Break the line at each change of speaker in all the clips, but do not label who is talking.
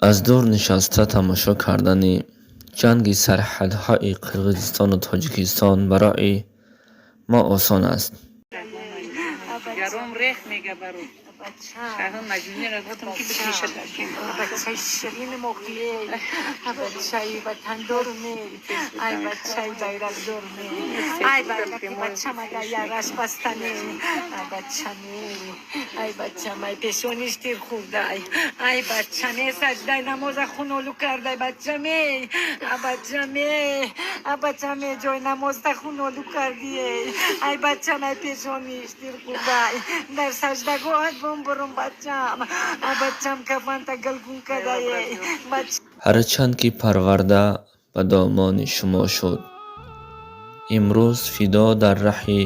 Аз дур нишаста тамошо кардани ҷанги сарҳадҳои Қирғизистону Тоҷикистон барои мо осон аст.
Гаром рех мега баро. Шаҳр маҷнунера гуфтам, ки бикешад.
Бачаи ширини моқие, бачаи ватандор ме, ай бачаи байрақдор ме, ай байрақи бачамага яраш бастане, ай бачаме, ай бачам, ай пешониш тир хӯрдай, ай бачаме, саҷдаи намоза хунолу кардай, бачаме, а бачаме, а бачаме, ҷои намозта хунолу кардие, ай бачам, ай пешониш тир хӯрдай, дар саҷдагоҳат бомбурум, бачам, а бачам, кафанта галгун кардае, бач.
Ҳарчанд ки парварда ба домони шумо шуд, имрӯз фидо дар раҳи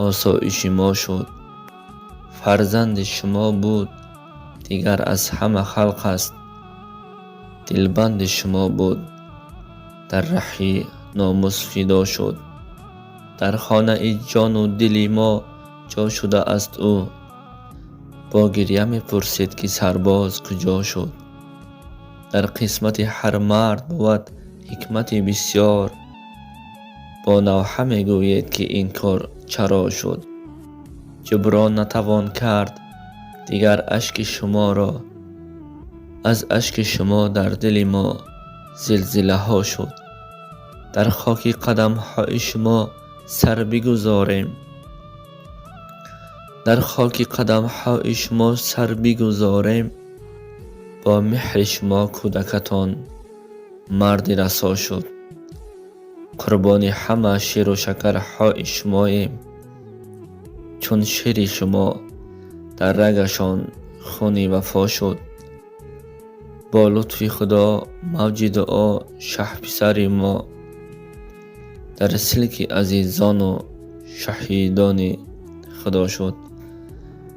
осоиши мо шуд. Фарзанди шумо буд, дигар аз ҳама халқ аст. Дилбанди шумо буд, дар раҳи номус фидо шуд. Дар хонаи ҷону дили мо ҷо шудааст ӯ. Бо гирья мепурсед, ки сарбоз куҷо шуд? Дар қисмати ҳар мард бувад ҳикмати бисёр. Бо навҳа мегӯед, ки ин кор чаро шуд? Ҷуброн натавон кард дигар ашки шуморо. Аз ашки шумо дар дили мо зилзилаҳо шуд. Дар хоки қадамҳои шумо сар бигузорем, дар хоки қадамҳои шумо сар бигузорем. Бо меҳри шумо кӯдакатон марди расо шуд. Қурбони ҳама ширу шакарҳои шумоем, чун шири шумо дар рагашон хуни вафо шуд. Бо лутфи Худо, мавҷи дуо шаҳписари мо дар силки азизону шаҳидони Худо шуд.